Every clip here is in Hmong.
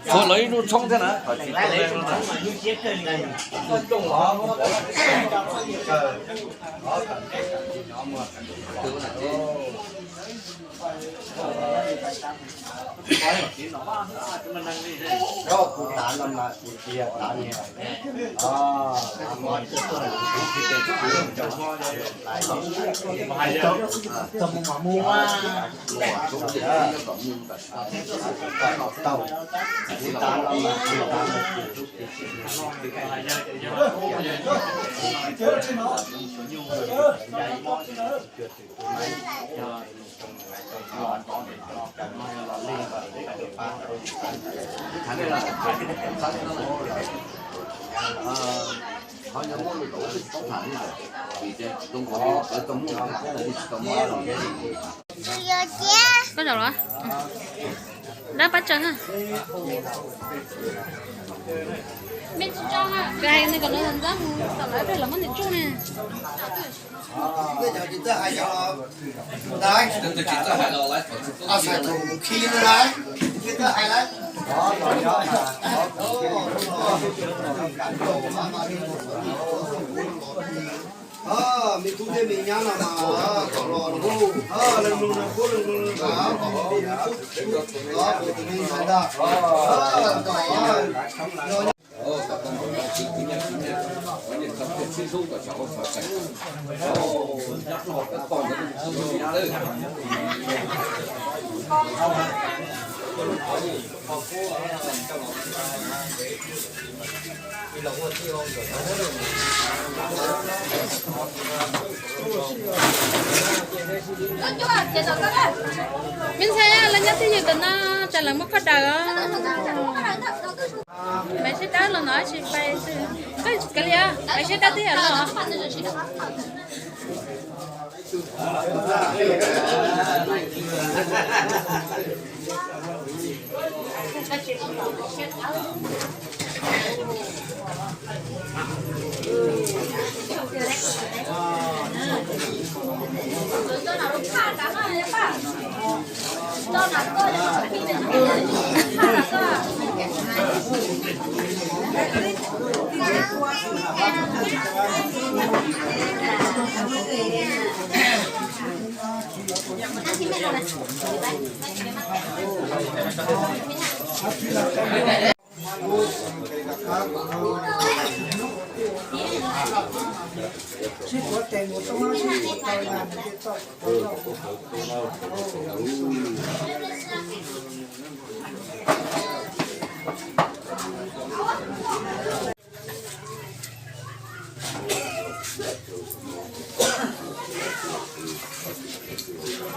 Tshuav lawv ib lub tshoob thiab na. Koj zaum los? Dab pab tsawg ha? Koj hais nej kom lawv ntxab mus tom lawv pem los muab niam tsuj ne. Me tub thiab me nyab no mas, leej nus no kuj leej nus no, tus me ntxhais ntag. Me ntxhais, lawv nyob twj ywm tam no, tsam lawv muab koj daws os. Maiv Siab Dab los no tsis pais xwb. Koj kav liam, Maiv Siab Dab twb yog los.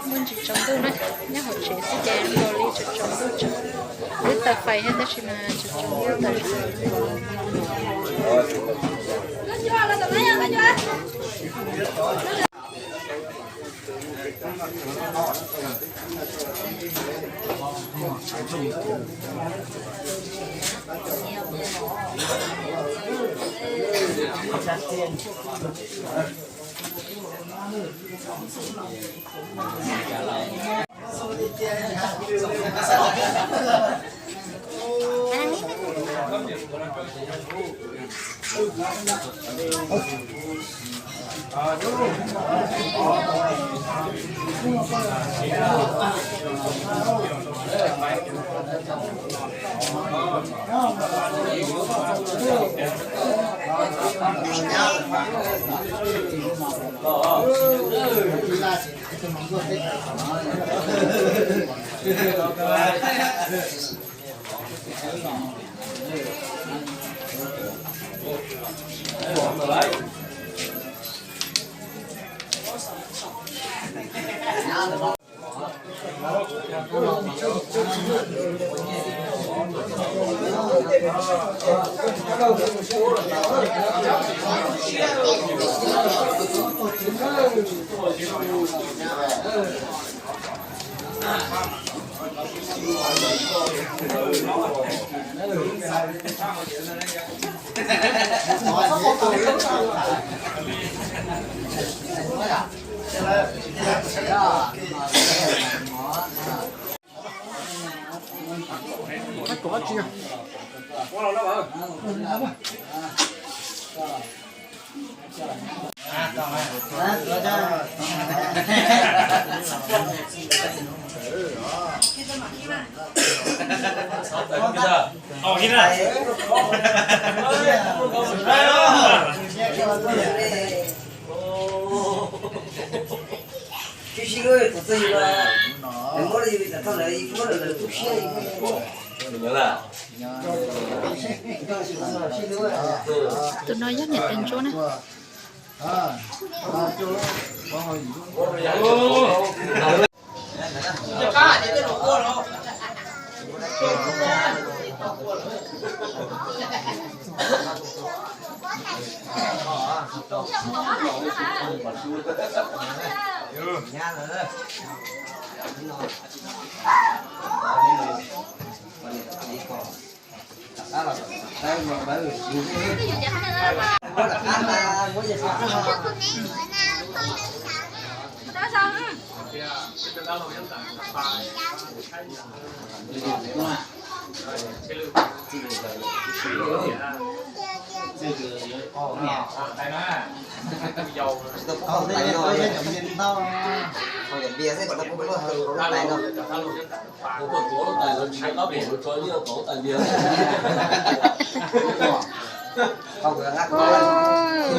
Muaj ntsis tsaus ntuj na, nyob hauv tsev xwb ces nkaus li tsaus tsaus ntuj tsaus, wb tawm fais thiab tab sis mas tsaus tsaus ntuj tawm. Tus no yog niam tais ntsuab na.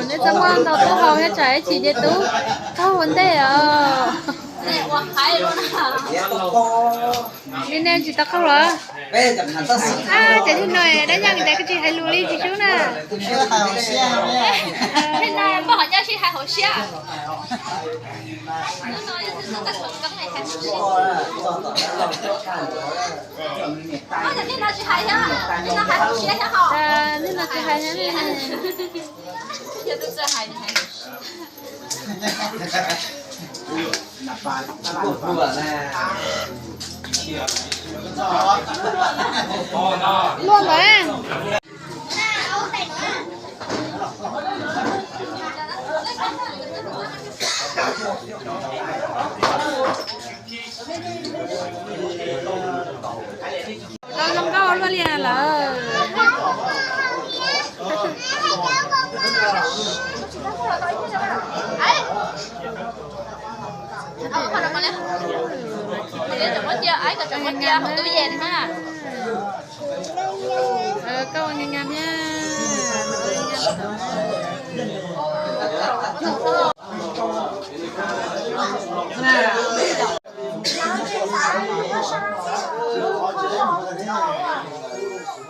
Neb txaj muag ntaus tub hau thiab tsam ib chim ces tub qaug ua ntej os. Li nej tsis tau qaug los? Ces li no dab yeej tias koj tsis hais lus li tsis sub na. Li no poj hom nyob sib hais hauv siab. Li no tsis hais thiab, li no hais hauv siab thiab hos. Li no tsis hais thiab. Luaj ntawd. Los zoo nkauj luaj li lawm. Koj ua ngas ngas thiab.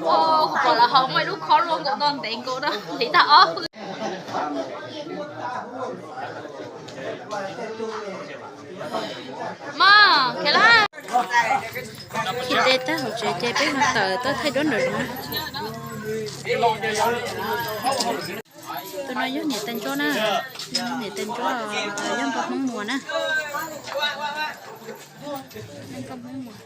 Kuv pom lawv ho muaj ib lub khob luaj nkaus no ntev nkaus no, hliv tag ob hwj. Mog, khiav lawm. Khi tes tag hauv tsev ces peb ho tawm tuaj thaij duab nraum zoov na. Tus no yog niam tais ntsuab na, niam tais ntsuab yog nkauj Hmoob Muas na. Nkauj Hmoob Muas.